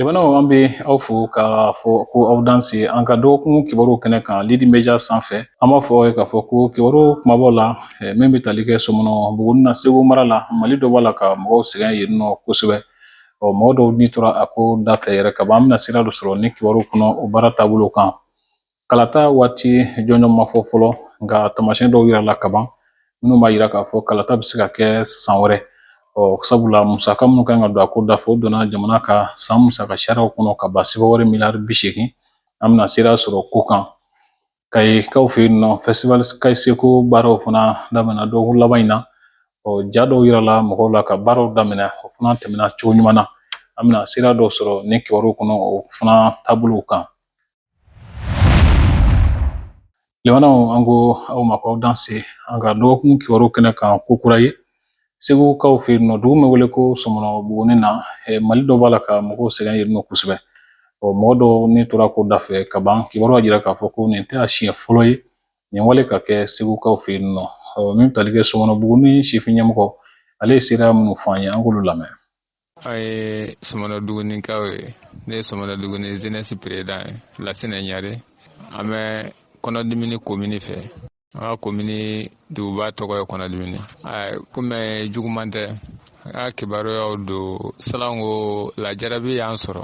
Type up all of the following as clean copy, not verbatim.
Jamanaw, an bɛ aw fo k'a fɔ ko aw danse an ka dɔgɔkun kibaru kɛnɛ kan Lidi Media sanfɛ. An b'a fɔ aw ye k'a fɔ ko kibaru kumabaw la, min bɛ tali kɛ Sɔmɔnɔ Buguni na, Segu mara la, Mali dɔ b'a la ka mɔgɔw sɛgɛn yen nɔ kosɛbɛ. Ɔ, mɔgɔ dɔw ni tora a ko da fɛ yɛrɛ ka ban. An bɛna sira dɔ sɔrɔ ni kibaru kɔnɔ o baara taabolo kan. Kalata waati jɔnjɔn ma fɔ fɔlɔ, nka taamasiyɛn dɔw yirala kaban minnu b'a yira k'a fɔ kalata bɛ se ka kɛ san wɛrɛ. Ɔ, sabula musaka minnu kan ka don a ko da fɛ, o donna jamana ka san musaka sariyaw kɔnɔ ka ban sefa wari miliyari 80. An bɛna sira sɔrɔ ko kan. Kayikaw fɛ yen nɔ, festival Kayi Seko baaraw fana daminɛna dɔgɔkun laban in na. Ɔ, ja dɔw yirala mɔgɔw la ka baaraw daminɛ, o fana tɛmɛna cogo ɲuman na. An bɛna sira dɔw sɔrɔ ni kibaru kɔnɔ o fana taabolow kan. Limanaw, an ko aw ma ko aw danse an ka dɔgɔkun kibaru kɛnɛ kan ko kura ye. Segukaw fɛ yen nɔ, dugu min wele ko Sɔmɔnɔ Buguni na, Mali dɔ b'a la ka mɔgɔw sɛgɛn yen nɔ kosɛbɛ. Ɔ, mɔgɔ dɔw ni tora ko da fɛ ka ban. Kibaru y'a jira k'a fɔ ko nin tɛ a siɲɛ fɔlɔ ye nin wale ka kɛ Segukaw fɛ yen nɔ. Ɔ, min tali kɛ Sɔmɔnɔ Buguni sifin ɲɛmɔgɔ, ale ye seereya minnu fɔ an ye, an k'olu lamɛn. An ye Sɔmɔnɔdugunikaw ye. Ne ye Sɔmɔnɔduguni jeunesse président ye, Lasinɛ Ɲare. An bɛ Kɔnɔdimini komini fɛ. An ka komini duguba tɔgɔ ye Kɔnɔdimini. Komi juguman tɛ, an ka kibaruyaw don salanko lajarabi y'an sɔrɔ.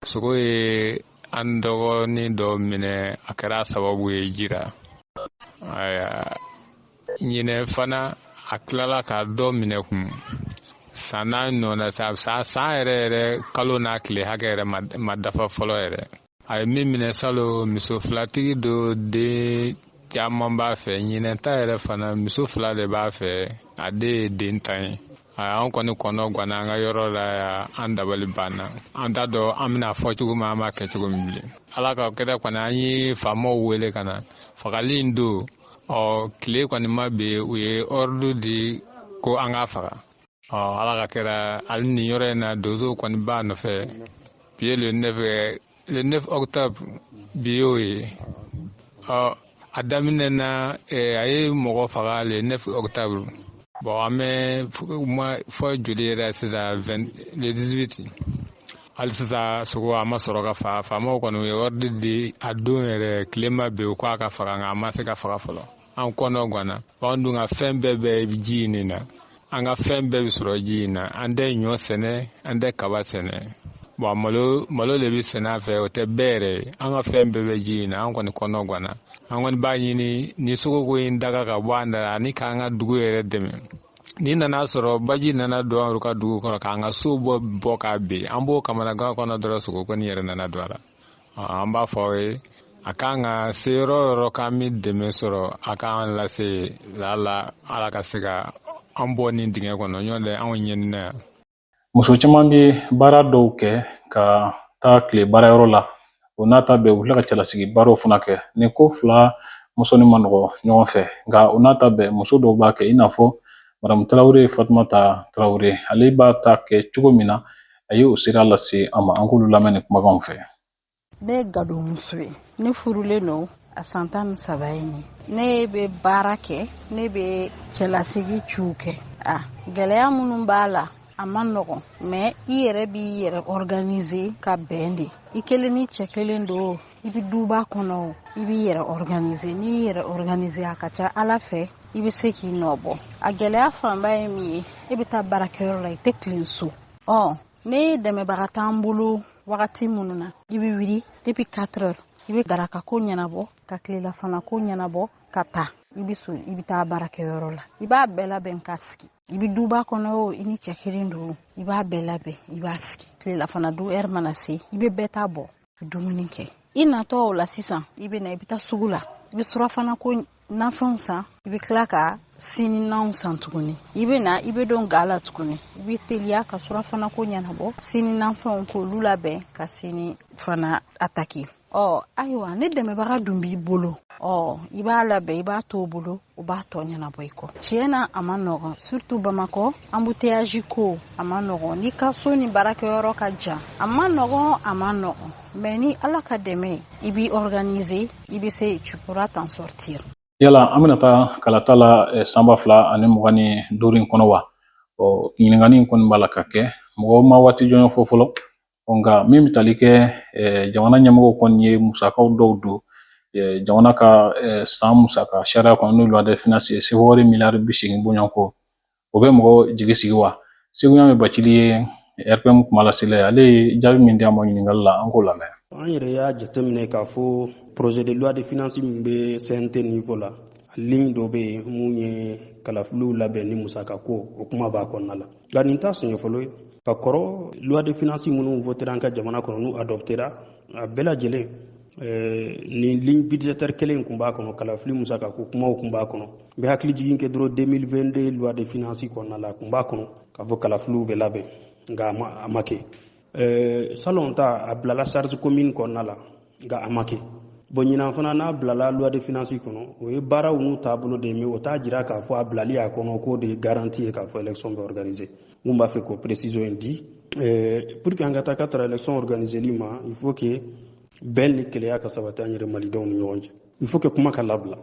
Sogo ye an dɔgɔnin dɔ minɛ, a kɛra sababu ye ji ra. Ɲinɛ fana a tilala ka dɔ minɛ kun san n'a nɔ na sa, san san yɛrɛ yɛrɛ kalo n'a tile hakɛ yɛrɛ ma dafa fɔlɔ yɛrɛ. A ye min minɛ salon, muso filatigi don, den caman b'a fɛ. Ɲinɛ ta yɛrɛ fana, muso fila de b'a fɛ, a den ye den 10 ye. An kɔni kɔnɔ ganna an ka yɔrɔ la yan, an dabali banna, an t'a dɔn an bɛna fɔ cogo min, an b'a kɛ cogo min bilen. Ala ka kɛra kɔni, an ye faamaw wele ka na fagali in don. Ɔ, tile kɔni ma bin, u ye ordre di ko an k'a faga. Ɔ, Ala ka kɛra, hali nin yɔrɔ in na, donsow kɔni b'a nɔfɛ. Bi ye le 9 octobre, bi y'o ye. Ɔ, a daminɛ na, a ye mɔgɔ faga le 9 octobre. Bon, an bɛ fɔ joli yɛrɛ sisan, le 18. Hali sisan sogo a ma sɔrɔ ka faga. Faamaw kɔni u ye ordre di a don yɛrɛ, tile ma bin, ko a ka faga, nka a ma se ka faga fɔlɔ. An kɔnɔ ganna. An dun ka fɛn bɛɛ bɛ ji in na, an ka fɛn bɛɛ bɛ sɔrɔ ji in na. An tɛ ɲɔ sɛnɛ, an tɛ kaba sɛnɛ. Bon, malo malo de bɛ sɛnɛ a fɛ, o tɛ bɛɛ yɛrɛ ye. An ka fɛn bɛɛ bɛ ji in na. An kɔni kɔnɔ ganna. An kɔni b'a ɲini ni sogoko in daga ka bɔ an da la, ani k'an ka dugu yɛrɛ dɛmɛ. Ni nana sɔrɔ baji nana don an ka dugu kɔnɔ k'an ka so bɔ bɔ k'a bin, an b'o kamanagan kɔnɔ dɔrɔn, sogo kɔni yɛrɛ nana don a la. An b'a fɔ aw ye, a kan ka se yɔrɔ o yɔrɔ k'an bɛ dɛmɛ sɔrɔ, a k'an lase lala, Ala ka se ka an bɔ nin dingɛ kɔnɔ. Ɲɔgɔn tɛ anw ɲɛnina yan. Muso caman bɛ baara dɔw kɛ ka taa tile baarayɔrɔ la, o n'a ta bɛɛ u tila ka cɛlasigi baaraw fana kɛ. Nin ko fila musonin ma nɔgɔ ɲɔgɔn fɛ, nka o n'a ta bɛɛ muso dɔw b'a kɛ, i n'a fɔ madamu Tarawele Fatumata Tarawele. Ale b'a ta kɛ cogo min na, a ye o sira lase an ma. An k'olu lamɛn nin kumakanw fɛ. Ne ye gadonmuso ye, ne furulen don a san 13 ye nin. Ne bɛ baara kɛ, ne bɛ cɛlasigi ciw kɛ. A gɛlɛya minnu b'a la, a man nɔgɔn, mais i yɛrɛ b'i yɛrɛ organiser ka bɛn de. I kelen ni cɛ kelen don, i bɛ duba kɔnɔ, i b'i yɛrɛ organiser. N'i y'i yɛrɛ organiser, a ka ca Ala fɛ, i bɛ se k'i nɔ bɔ. A gɛlɛya fanba ye min ye, e bɛ taa baarakɛyɔrɔ la, i tɛ tilen so. Ɔ, ne dɛmɛbaga t'an bolo wagati minnu na, i bɛ wuli depuis 4 heures, i bɛ daraka ko ɲɛnabɔ, ka tilelafana ko ɲɛnabɔ, ka taa, i bɛ so, i bɛ taa baarakɛyɔrɔ la, i b'a bɛɛ labɛn ka sigi. I bɛ duba kɔnɔ o, i ni cɛ kelen don, i b'a bɛɛ labɛn, i b'a sigi. Tilelafana dun heure mana se, i bɛ bɛɛ ta bɔ, dumuni kɛ. I natɔ o la sisan, i bɛ na, i bɛ taa sugu la, i bɛ surafana ko nafɛnw san, i bɛ tila ka sini nanw san tuguni. I bɛ na, i bɛ don ga la tuguni, i bɛ teliya ka surafana ko ɲɛnabɔ, sini nafɛnw k'olu labɛn ka sini fana ataki. Ɔ, ayiwa, ne dɛmɛbaga dun b'i bolo, ɔ, i b'a labɛn, i b'a to o bolo, o b'a tɔ ɲɛnabɔ i kɔ. Tiɲɛ na, a man nɔgɔn, surtout Bamakɔ embouteillage ko, a man nɔgɔn. N'i ka so ni baarakɛyɔrɔ ka jan, a man nɔgɔn, a man nɔgɔn, mais ni Ala ka dɛmɛ, i b'i organiser, i bɛ se, tu pourras t'en sortir. Yala an bɛna taa kalata la san 2025 in kɔnɔ wa? Ɔ, ɲininkali in kɔni b'a la ka kɛ, mɔgɔw ma waati jɔnjɔn fɔ fɔlɔ. Nka min bɛ tali kɛ jamana ɲɛmɔgɔw kɔni ye musakaw dɔw don jamana ka san musaka sariya kɔnɔ, n'o loi de finance ye, sefa wari miliyari 80 bɔɲɔgɔnko, o bɛ mɔgɔ jigi sigi wa? Segu Ɲame Bacili ye RPM kuma lasela ye. Ale ye jaabi min di an ma ɲininkali la, an k'o lamɛn. An yɛrɛ y'a jateminɛ k'a fɔ projet de loi de finance min bɛ CNT niveau la, ligne dɔ bɛ yen mun ye kalafiliw labɛn ni musaka ko, o kuma b'a kɔnɔna la. Nka nin t'a siɲɛ fɔlɔ ye. Ka kɔrɔ, loi de finance minnu votera an ka jamana kɔnɔ, n'u adoptera, a bɛɛ lajɛlen nin ligne budgétaire kelen kun b'a kɔnɔ, kalafili musaka ko kumaw kun b'a kɔnɔ. N bɛ hakili jigin kɛ dɔrɔn, 2022 loi de finance kɔnɔna la, a kun b'a kɔnɔ k'a fɔ kalafiliw bɛ labɛn, nka a ma kɛ. Salon ta, a bilala charge commune kɔnɔna la, nka a ma kɛ. Bon, ɲinan fana n'a bilala loi de finance kɔnɔ, o ye baaraw n'u taabolo de ye, mais o t'a jira k'a fɔ a bilali a kɔnɔ k'o de ye garantie ye k'a fɔ élection bɛ organiser. N b'a fɛ k'o précision in di pour que an ka taa ka tara élection organiseli ma. Il faut que bɛn ni keleya ka sabati an yɛrɛ malidenw ni ɲɔgɔn cɛ. Il faut que kuma ka labila,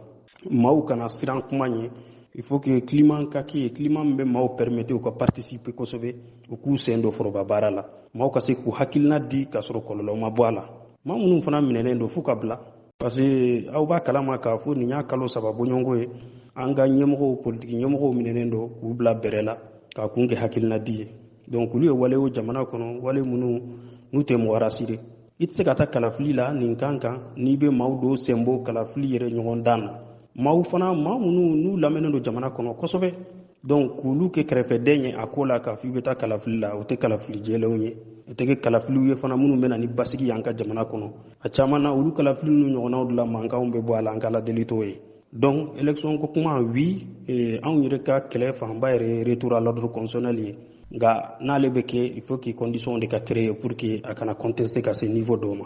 maaw kana siran kuma ɲɛ. Il faut que climat ka kɛ ye, climat min bɛ maaw permettre u ka participer kosɛbɛ, u k'u sen don foroba baara la, maaw ka se k'u hakilina di k'a sɔrɔ kɔlɔlɔ ma bɔ a la. Maa minnu fana minɛnen don, f'u ka bila, parce que aw b'a kalama k'a fɔ nin y'a kalo 3 bɔɲɔgɔnko ye, an ka ɲɛmɔgɔw, politiki ɲɛmɔgɔw minɛnen don k'u bila bɛrɛ la k'a kun kɛ hakilina di ye. Donc olu ye walew jamana kɔnɔ, wale minnu n'u tɛ mɔgɔ rassurer. I tɛ se ka taa kalafili la nin kan kan n'i bɛ maaw dɔw sen bɔ kalafili yɛrɛ ɲɔgɔn dan na. Maaw fana, maa minnu n'u lamɛnnen don jamana kɔnɔ kosɛbɛ, donc k'olu kɛ kɛrɛfɛden ye a ko la k'a fɔ i bɛ taa kalafili la, o tɛ kalafili jɛlenw ye, o tɛ kɛ kalafiliw ye fana minnu bɛ na ni basigi y'an ka jamana kɔnɔ. A caman na, olu kalafili ninnu ɲɔgɔnnaw de la mankanw bɛ bɔ a la, an ka ala deli t'o ye. Donc élection ko kuma, oui, anw yɛrɛ ka kɛlɛ fanba yɛrɛ ye retour à l'ordre constitutionnel ye. Nka n'ale bɛ kɛ, il faut que condition de ka créer pour que a kana contester ka se niveau dɔw ma.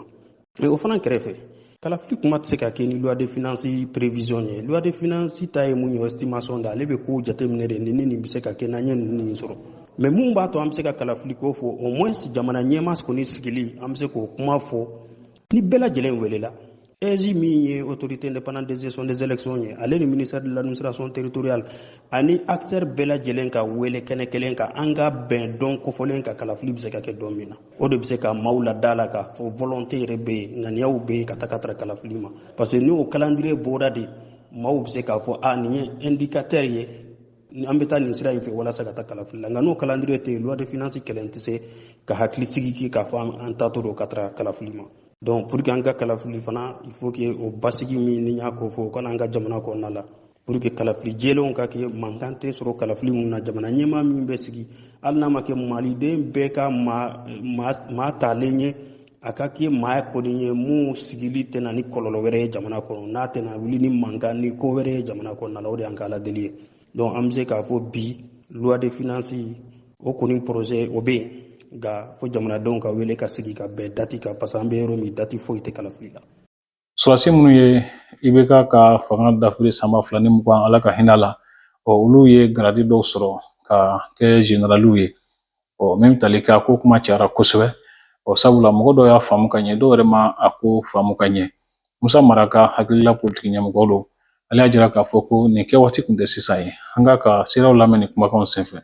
Mais o fana kɛrɛfɛ, kalafili kuma tɛ se ka kɛ ni loi de finance prévision ye. Loi de finance ta ye mun ye? Estimation de. Ale bɛ kow jateminɛ de, nin ni nin bɛ se ka kɛ n'an ye nin nin sɔrɔ. Mais mun b'a to an bɛ se ka kalafili ko fɔ? Au moins jamana ɲɛmaa kɔni sigili, an bɛ se k'o kuma fɔ ni bɛɛ lajɛlen welela. AIGE min ye Autorité indépendante de gestion des élections ye, ale ni ministère de l'Administration territoriale ani acteur bɛɛ lajɛlen ka wele kɛnɛ kelen kan, an ka bɛn dɔn kofɔlen ka kalafili bɛ se ka kɛ don min na. O de bɛ se ka maaw lada la k'a fɔ volonté yɛrɛ bɛ yen, ŋaniyaw bɛ yen ka taa ka tara kalafili ma, parce que ni o calendrier bɔra de, maaw bɛ se k'a fɔ a nin ye indicateur ye, an bɛ taa nin sira in fɛ walasa ka taa kalafili la. Nka n'o calendrier tɛ yen, loi de finance kɛlɛ tɛ se ka hakili sigi kɛ k'a fɔ an taatɔ don ka tara kalafili ma. Donc pour que an ka kalafili fana, il faut que o basigi min ni y'a ko fɔ, o kana an ka jamana kɔnɔna la, pour que kalafili jɛlenw ka kɛ, mankan tɛ sɔrɔ kalafili mun na. Jamana ɲɛmaa min bɛ sigi, hali n'a ma kɛ maliden bɛɛ ka maa talen ye, a ka kɛ maa kɔni ye mun sigili tɛna ni kɔlɔlɔ wɛrɛ ye jamana kɔnɔ, n'a tɛna wuli ni mankan ni ko wɛrɛ ye jamana kɔnɔna la. O de y'an ka ala deli ye. Donc an bɛ se k'a fɔ bi, loi de finance o kɔni projet o bɛ yen, nka fo jamanadenw ka wele ka sigi ka bɛn date kan, parce que an bɛ yɔrɔ min, date foyi tɛ kalafili la. Sɔrɔdasi minnu ye IBK ka fanga dafiri san 2020, Ala ka hinɛ la, ɔ olu ye grade dɔw sɔrɔ ka kɛ généraliw ye. Ɔ min bɛ tali kɛ, a ko kuma cayara kosɛbɛ. Ɔ sabula mɔgɔ dɔw y'a faamu ka ɲɛ, dɔw yɛrɛ ma a ko faamu ka ɲɛ. Musa Mara ka hakilila politiki ɲɛmɔgɔ don, ale y'a jira k'a fɔ ko nin kɛ waati tun tɛ sisan ye. An k'a ka siraw lamɛn ni kumakanw senfɛ.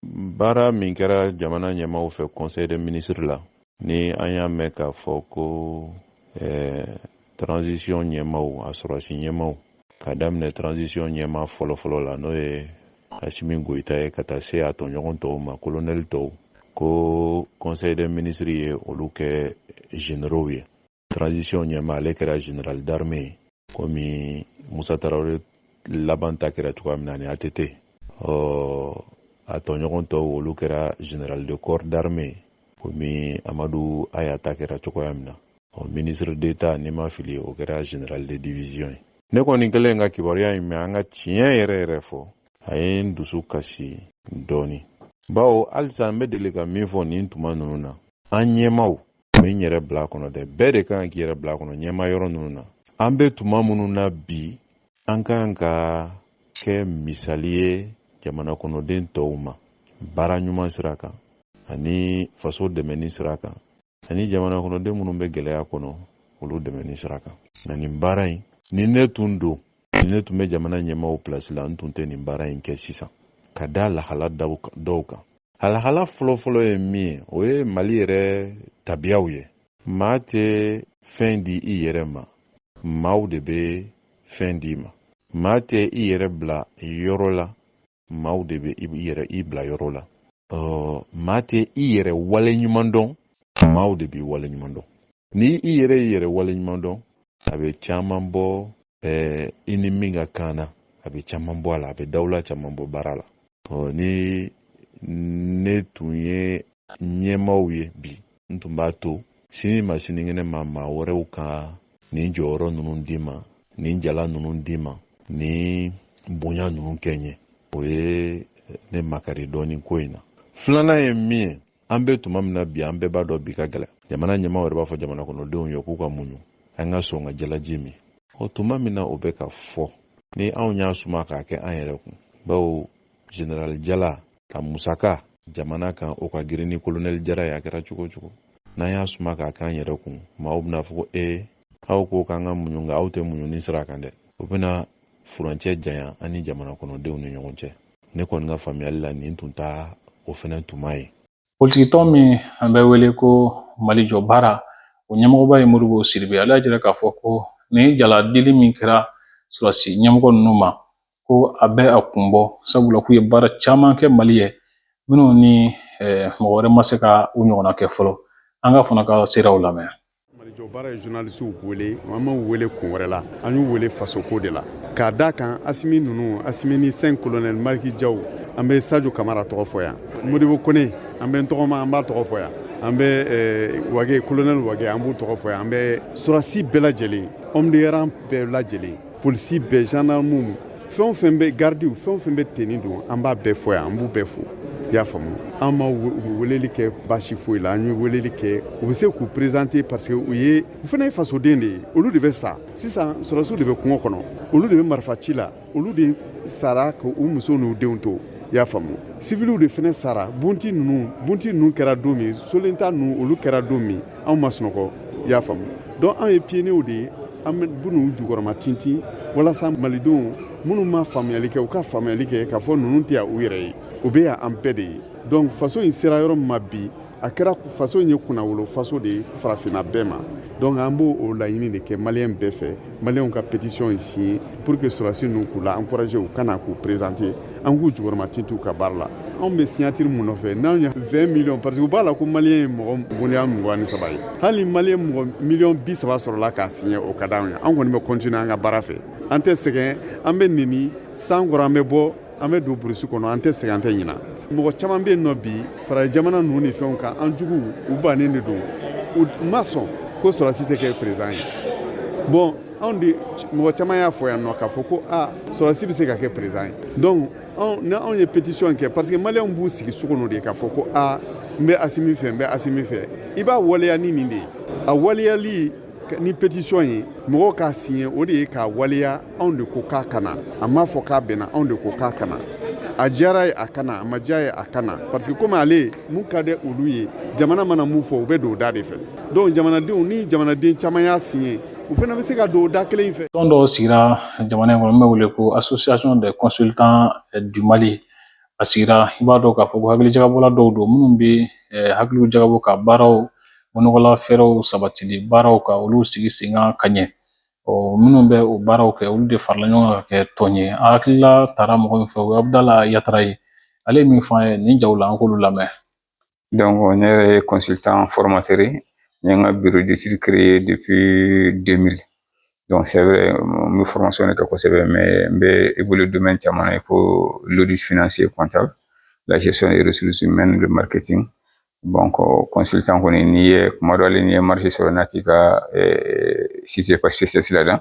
Baara min kɛra jamana ɲɛmaaw fɛ conseil des ministres la, ni an y'a mɛn k'a fɔ ko transition ɲɛmaaw, a sɔrɔsi ɲɛmaaw, ka daminɛ transition ɲɛmaa fɔlɔfɔlɔ la, n'o ye Asimi Goyita ye, ka taa se a tɔɲɔgɔn tɔw ma, colonel tɔw, ko conseil des ministres ye olu kɛ généraux ye. Transition ɲɛmaa, ale kɛra général d'armée ye, komi Musa Tarawele laban ta kɛra cogoya min na ani ATT. Ɔ a tɔɲɔgɔn tɔw, olu kɛra général de corps d'armée, komi Amadu Aya ta kɛra cogoya min na. Ɔ ministre d'État, n'i ma fili, o kɛra général de division ye. Ne kɔni kɛlen ka kibaruya in mɛn, an ka tiɲɛ yɛrɛ yɛrɛ fɔ, a ye n dusu kasi dɔɔni, bawo halisa n bɛ deli ka min fɔ nin tuma ninnu na, an ɲɛmaw, n bɛ n yɛrɛ bila a kɔnɔ dɛ, bɛɛ de kan k'i yɛrɛ bila a kɔnɔ. Ɲɛma yɔrɔ ninnu na, an bɛ tuma minnu na bi, an kan ka kɛ misali ye jamana kɔnɔden tɔw ma baara ɲuman sira kan ani faso dɛmɛni sira kan ani jamana kɔnɔden minnu bɛ gɛlɛya kɔnɔ, olu dɛmɛni sira kan. Nka nin baara in, ni ne tun don, ni ne tun bɛ jamana ɲɛmaaw place la, n tun tɛ nin baara in kɛ sisan, ka da lahala dɔw kan. Halahala fɔlɔfɔlɔ ye min ye, o ye Mali yɛrɛ tabiyaw ye. Maa tɛ fɛn di i yɛrɛ ma, maaw de bɛ fɛn d'i ma. Maa tɛ i yɛrɛ bila yɔrɔ la, maaw de bɛ i yɛrɛ i bila yɔrɔ la. Maa tɛ i yɛrɛ waleɲuman dɔn, maaw de b'i waleɲuman dɔn. Ni i yɛrɛ y'i yɛrɛ waleɲuman dɔn, a bɛ caman bɔ i ni min ka kan na, a bɛ caman bɔ a la, a bɛ dawula caman bɔ baara la. Ni ne tun ye ɲɛmaaw ye bi, n tun b'a to sini ma sinikɛnɛ ma maa wɛrɛw ka nin jɔyɔrɔ ninnu d'i ma, nin jala ninnu d'i ma, nin bonya ninnu kɛ n ye. O ye ne makari dɔɔnin ko in na. Filanan ye min ye, an bɛ tuma min na bi, an bɛɛ b'a dɔn bi ka gɛlɛn. Jamana ɲɛmaaw yɛrɛ b'a fɔ jamana kɔnɔdenw ye k'u ka muɲu, an ka sɔn ka jalaji min. O tuma min na o bɛ ka fɔ, ni anw y'a suma k'a kɛ an yɛrɛ kun, bawo general Jala ka musaka jamana kan, o ka girin ni colonel Jara ye, a kɛra cogo o cogo, n'an y'a suma k'a k'an yɛrɛ kun, maaw bɛna fɔ ko ee, aw ko k'an ka muɲu, nka aw tɛ muɲuni sira kan dɛ. O bɛna furancɛ janya an ni jamana kɔnɔdenw ni ɲɔgɔn cɛ. Ne kɔni ka faamuyali la, nin tun t'a o fɛnɛ tuma ye. Politikitɔn min an bɛ wele ko Mali jɔ baara, o ɲɛmɔgɔba ye Modibo Sidibe. Ale y'a jira k'a fɔ ko nin jala dili min kɛra sɔrɔdasi ɲɛmɔgɔ ninnu ma, ko a bɛ a kun bɔ, sabula k'u ye baara caman kɛ Mali ye minnu ni mɔgɔ wɛrɛ ma se ka u ɲɔgɔnna kɛ fɔlɔ. An ka fana ka seerew lamɛn. Malijɔ baara ye journalisiw wele, an m'u wele kun wɛrɛ la, an y'u wele fasoko de la, k'a da kan Asimi ninnu, Asimi ni cinq colonel Maliki Jaw, an bɛ Sadio Kamara tɔgɔ fɔ yan, Modibo Kone, an bɛ n tɔgɔma, an b'a tɔgɔ fɔ yan, an bɛ Wage, colonel Wage, an b'u tɔgɔ fɔ yan, an bɛ sɔrɔdasi bɛɛ lajɛlen, homme de rang bɛɛ lajɛlen, polisi bɛɛ, gendarme, fɛn o fɛn bɛ gardiw, fɛn o fɛn bɛ tenue don, an b'a bɛɛ fɔ yan, an b'u bɛɛ fo. I y'a faamu, an ma weleli kɛ baasi foyi la, an ye weleli kɛ u bɛ se k'u présenter parce que u ye u fana ye fasoden de ye. Olu de bɛ sa sisan, sɔrɔdasiw de bɛ kungo kɔnɔ, olu de bɛ marifa ci la, olu de sara k'u muso n'u denw to. I y'a faamu, siviliw de fana sara. Bunti ninnu kɛra don min, Solenta ninnu, olu kɛra don min, anw ma sunɔgɔ. I y'a faamu, donc anw ye pionniers de ye, an bɛ n'u jukɔrɔma tintin walasa malidenw minnu ma faamuyali kɛ, u ka faamuyali kɛ k'a fɔ ninnu tɛ yan u yɛrɛ ye, u bɛ yan an bɛɛ de ye. Donc faso in sera yɔrɔ min ma bi, a kɛra faso in ye kunnawolo faso de ye farafinna bɛɛ ma. Donc an b'o o laɲini de kɛ maliyɛn bɛɛ fɛ, maliyɛnw ka pétition in signer pour que sɔrɔdasi ninnu k'u la encourager, u kana k'u présenter, an k'u jukɔrɔma tintin u ka baara la. Anw bɛ signature mun nɔfɛ n'anw ye 20 millions, parce que u b'a la ko maliyɛn ye mɔgɔ 23 miliyɔn ye. Hali ni maliyɛn mɔgɔ 30 miliyɔn sɔrɔla k'a signer, o ka d'anw ye. An kɔni bɛ continuer an ka baara fɛ, an tɛ sɛgɛn, an bɛ neni san kɔrɔ, an bɛ bɔ, an bɛ don burusi kɔnɔ, an tɛ sɛgɛn, an tɛ ɲina. Mɔgɔ caman bɛ yen nɔ bi, farajɛ jamana ninnu ni fɛnw kan, an juguw, u bannen de don, u ma sɔn ko sɔrɔdasi tɛ kɛ président ye. Bon, anw de mɔgɔ caman y'a fɔ yan nɔ k'a fɔ ko aa, sɔrɔdasi bɛ se ka kɛ président ye. Donc anw ni anw ye pétition kɛ parce que maliyɛnw b'u sigi so kɔnɔ de k'a fɔ ko aa, n bɛ Asimi fɛ, n bɛ Asimi fɛ. I b'a waleya ni nin de ye, a waleyali ni pétition ye, mɔgɔw k'a signer, o de ye k'a waleya. Anw de ko k'a kana, a m'a fɔ k'a bɛnna, anw de ko k'a kana. A diyara ye a kana, a ma diya ye a kana, parce que komi ale mun ka di olu ye, jamana mana mun fɔ, u bɛ don o da de fɛ. Donc jamanadenw ni jamanaden caman y'a signer, u fana bɛ se ka don o da kelen in fɛ. Tɔn dɔw sigira jamana in kɔnɔ min bɛ wele ko Association des consultants du Mali. A sigira, i b'a dɔn k'a fɔ ko hakilijagabɔla dɔw don minnu bɛ hakiliw jagabɔ ka baaraw nɔgɔla fɛɛrɛw sabatili baaraw ka olu sigi sen kan ka ɲɛ. Ɔ, minnu bɛ o baaraw kɛ, olu de farala ɲɔgɔn kan ka kɛ tɔn ye. A hakilila taara mɔgɔ min fɛ, o ye Abudala Yatara ye. Ale ye min fɔ an ye nin jaw la, an k'olu lamɛn. Donc, ne yɛrɛ ye consultant formateur ye. N ye n ka bureau d'études créé depuis 2000. Donc, c'est vrai, n bɛ formation de kɛ kosɛbɛ, mais n bɛ évoluer domaine caman na, ko l'audit financier comptable, la gestion des ressources humaines, le marketing. Bon, consultant kɔni, n'i ye kuma dɔ la, n'i ye marché sɔrɔ n'a t'i ka, si tu n'es pas spécialiste là-dedans,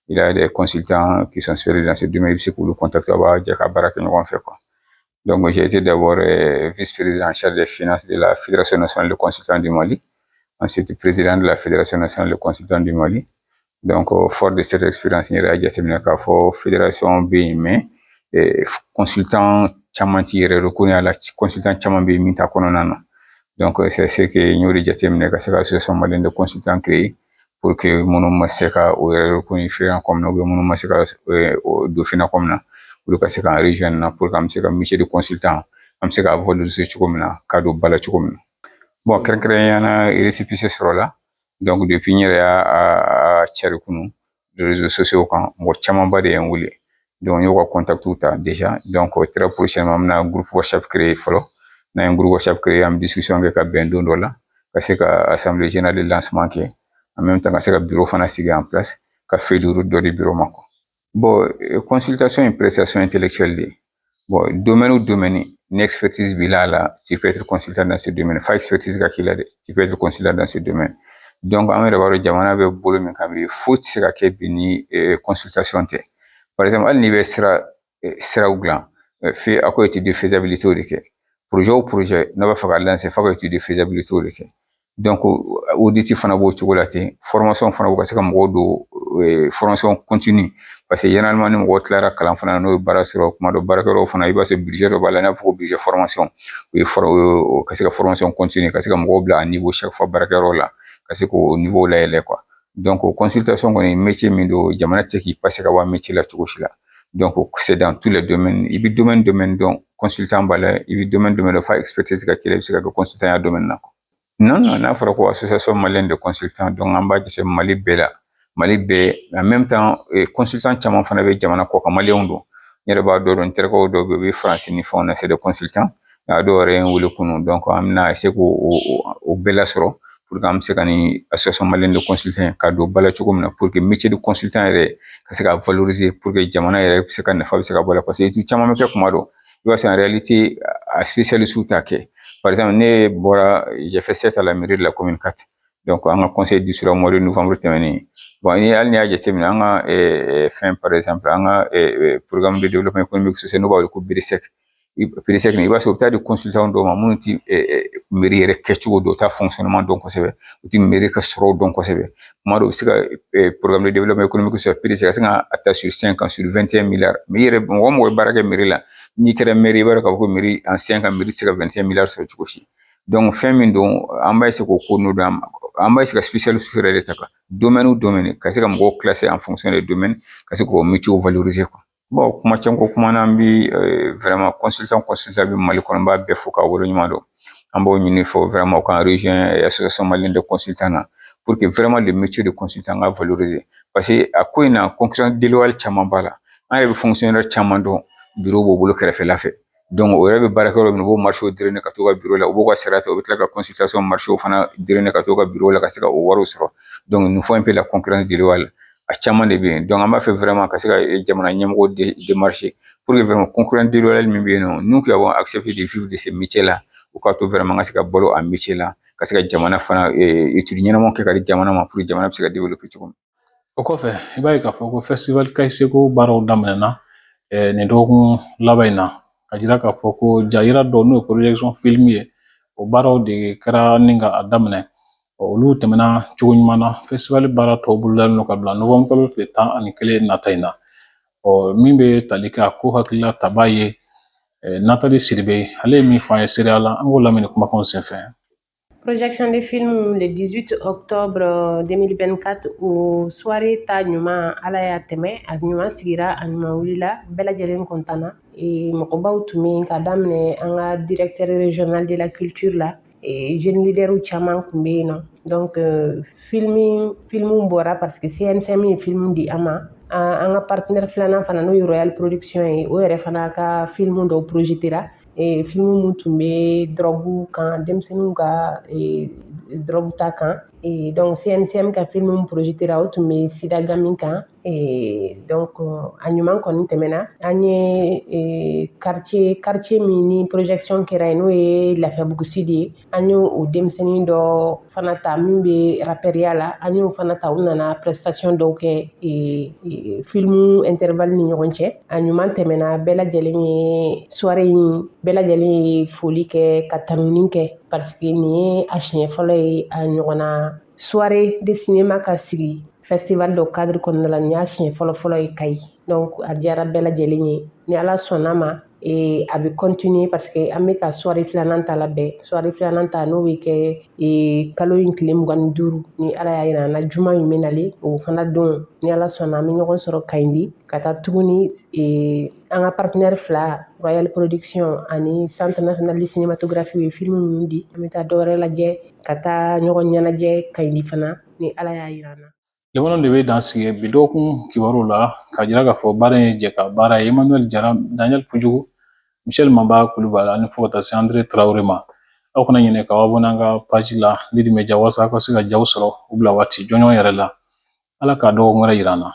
il y a des consultants qui sont spécialisés dans ce domaine, i bɛ se k'olu contacter, a b'a jɛ ka baara kɛ ɲɔgɔn fɛ quoi. Donc, j'ai été d'abord vice-président en charge des finances de la Fédération nationale de consultants du Mali, ensuite président de la Fédération nationale de consultants du Mali. Donc, fort de cette expérience, n yɛrɛ y'a jateminɛ k'a fɔ fédération bɛ yen, mais consultant caman t'i yɛrɛ reconnu a la, consultant caman bɛ yen min t'a kɔnɔna na. Donc, c'est ce que n y'o de jateminɛ ka se ka Association malienne de consultants créer pour que minnu ma se ka o yɛrɛ reconnu FENACOM na, ou bien minnu ma se ka don FENACOM na, olu ka se k'an rejoindre na pour que an bɛ se ka métier de consultant An bɛ se k'a valoriser cogo min na, k'a don ba la cogo min na. Bon, kɛrɛnkɛrɛnnenya la, récépissé sɔrɔla. Donc depuis n yɛrɛ y'a cari kunun réseaux sociaux kan, mɔgɔ camanba de ye n wele. Donc n y'o ka contact ta déjà. Donc très prochainement, an bɛna groupe WhatsApp créer fɔlɔ. N'an ye groupe WhatsApp créer, an bɛ discussion kɛ ka bɛn don dɔ la, ka se ka assemblée générale de lancement kɛ, en même temps ka se ka bureau fana sigi en place, ka feuille de route dɔ di bureau ma quoi. Bon, consultation ye prestation intellectuelle de ye. Bon, domaine o domaine ni expertise b'i la, la tu peux être consultant dans ce domaine. Fo expertise ka k'i la dɛ, tu peux être consultant dans ce domaine. Donc an yɛrɛ b'a dɔn, jamana bɛ bolo min kan bi, foyi tɛ se ka kɛ bi ni consultation tɛ. Par exemple, hali n'i bɛ siraw dilan, f'i a ko étude de faisabilité de kɛ. Projet o projet n'a b'a fɛ ka lancer, f'a ka étude de faisabilité de kɛ. Donc audit fana b'o cogo la ten. Formation fana, ka se ka mɔgɔw don formation continue, parce que généralement ni mɔgɔw tilara kalan fana na, n'o ye baara sɔrɔ, kuma dɔ baarakɛyɔrɔ fana, i b'a sɔrɔ budget dɔ b'a la n'a bɛ fɔ ko budget formation. O ye ka se ka formation continue, ka se ka mɔgɔw bila à niveau chaque fois baarakɛyɔrɔ la, ka se k'o niveau layɛlɛ quoi. Donc consultation kɔni, métier min don, jamana tɛ se k'i passer ka bɔ a métier la cogo si la. Donc c'est dans tous les domaines. I bɛ domaine domaine dɔn, consultant b'a la. I bɛ domaine domaine dɔn, f'a expertise ka k'i la, i bɛ se ka kɛ consultant ya domaine na quoi. Non, non, n'a fɔra ko Association malienne de consultants, donc an b'a jate Mali bɛɛ la, Mali bɛɛ. En même temps, consultant caman fana bɛ jamana kɔ kan, maliyɛnw don. N yɛrɛ b'a dɔn dɔn, n terikɛw dɔw bɛ yen, u bɛ Faransi ni fɛnw na, c'est des consultants. A dɔw yɛrɛ ye n wele kunun. Donc an bɛna essayer k'o o bɛɛ lasɔrɔ pour que an bɛ se ka ni Association malienne de consultants ka don ba la cogo min na, pour que métier de consultant yɛrɛ ka se ka valoriser, pour que jamana yɛrɛ bɛ se ka nafa bɛ se ka bɔ a la, parce que étude caman bɛ kɛ kuma dɔ, i b'a sɔrɔ en réalité a spécialiste t'a kɛ. Par exemple, ne bɔra, j'ai fait 7 à la mairie de la commune 4. Donc an ka conseil dissout mois de novembre tɛmɛnen. Bon, ni hali n'i y'a jateminɛ, an ka fɛn, par exemple an ka programme de développement économique social, n'o b'a wele ko PDSEC, PDSEC, i b'a sɔrɔ u bɛ taa di consultant dɔw ma minnu ti mairie yɛrɛ kɛcogo dɔn, u t'a fonctionnement dɔn kosɛbɛ, u ti mairie ka sɔrɔw dɔn kosɛbɛ. Kuma dɔw, u bɛ se ka programme de développement économique social PDSEC ka se ka ta sur 5 ans, sur 21 milliards. Mais i yɛrɛ, mɔgɔ o mɔgɔ ye baara kɛ mairie la, n'i kɛra maire, i b'a dɔn k'a fɔ ko mairie en 5 ans, mairie tɛ se ka 21 milliards sɔrɔ cogo si. Donc fɛn min don, an b'a essayer k'o ko ninnu dɔn, an b'a essayer ka spécialiste yɛrɛ de ta kan, domaine o domaine, ka se ka mɔgɔw classer en fonction des domaines, ka se k'o métier valoriser quoi. Bon, kuma caman ko kuma na, an bi vraiment consultant bɛ Mali kɔnɔ, n b'a bɛɛ fo k'a waleɲuman dɔn. An b'o ɲini fɔ vraiment u k'an rejoindre Association malienne de consultants na, pour que vraiment le métier de consultant ka valoriser, parce que a ko in na, concurrence déloyale caman b'a la. An yɛrɛ bɛ fonctionnaire caman dɔn, bureau b'o bolo kɛrɛfɛla fɛ. Donc o yɛrɛ bɛ baarakɛyɔrɔ min na, u b'o marché drainer ka t'u ka bureau la, u b'u ka sara ta, u bɛ tila ka consultation marché fana drainer ka t'u ka bureau la, ka se ka o wariw sɔrɔ. Donc nous faut un peu la concurrence déloyale, a caman de bɛ yen. Donc an b'a fɛ vraiment ka se ka jamana ɲɛmɔgɔw démarcher pour que vraiment concurrence déloyale min bɛ yen nɔ, nous qui avons accepté de vivre de ce métier là, u k'a to vraiment ka se ka balo a métier la, ka se ka jamana fana étude ɲɛnamaw kɛ ka di jamana ma, pour que jamana bɛ se ka développer cogo min. O kɔfɛ, i b'a ye k'a fɔ ko festival Kayi Seko baaraw daminɛna nin dɔgɔkun laban in na, ka jira k'a fɔ ko jayira dɔw, n'o ye projection film ye, o baaraw de kɛra ni ka a daminɛ. Olu tɛmɛna cogo ɲuman na. Festival baara tɔw bolodalen don ka bila novembre kalo tile 11 nata in na. Ɔ, min bɛ tali kɛ a ko hakilila taba ye, Nathalie Sidibe, ale ye min fɔ an ye seereya la, an k'o lamɛn kumakanw senfɛ. Projection de film le 18 octobre 2024, o soirée ta ɲuman, Ala y'a tɛmɛ a ɲuman sigira, a ɲuman wulila, bɛɛ lajɛlen content na. Mɔgɔbaw tun bɛ yen, ka daminɛ an ka directeur régional de la culture la, jeune leader caman tun bɛ yen nɔ. Donc film bɔra parce que CNCM ye film di an ma. An ka partenaire filanan fana, n'o ye Royal Production ye, o yɛrɛ fana ka film dɔw projeté ra, film mun tun bɛ drogue kan, denmisɛnninw ka drogue ta kan. Donc CNCM ka film mun projeté ra, o tun bɛ sida gami kan. Donc a ɲuman kɔni tɛmɛna. An ye quartier min ni projection kɛra yen, n'o ye Lafiyabugu Sud ye, an y'o o denmisɛnnin dɔ fana ta min bɛ rappeur la, an y'o fana ta, u nana prestation dɔw kɛ film intervalle ni ɲɔgɔn cɛ. A ɲuman tɛmɛna, bɛɛ lajɛlen ye soirée in, bɛɛ lajɛlen ye foli kɛ ka tanuni kɛ, parce que nin ye a siɲɛ fɔlɔ ye a ɲɔgɔnna soirée de cinéma ka sigi festival dɔ cadre kɔnɔna la. Nin y'a siɲɛ fɔlɔ fɔlɔ ye Kayi. Donc a diyara bɛɛ lajɛlen ye. Ni Ala sɔnna ma. A bɛ continuer parce que an bɛ ka soirée filanan ta labɛn. Soirée filanan ta, n'o bɛ kɛ kalo in tile 25, ni Ala y'a jira an na, juma min bɛ nalen, o fana don, ni Ala sɔnna, an bɛ ɲɔgɔn sɔrɔ Kayindi ka taa tuguni. An ka partenaire fila, Royal Production ani Centre National de Cinématographie, ye film ninnu di. An bɛ taa dɔwɛrɛ lajɛ, ka taa ɲɔgɔn ɲɛnajɛ Kayindi fana, ni Ala y'a jira an na. Limanaw de bɛ dan sigi bi dɔgɔkun kibaru la, k'a jira k'a fɔ baara in ye jɛ ka baara ye Emmanuel Jara, Daniel Pujugu, Michel Maba Kulubali, ani fo ka taa se Andre Traoré ma. Aw kana ɲinɛ k'aw abonné an ka page la Lidi Media, walasa aw ka se ka jaw sɔrɔ u bila waati jɔnjɔn yɛrɛ la. Ala k'a dɔgɔkun wɛrɛ yira an na.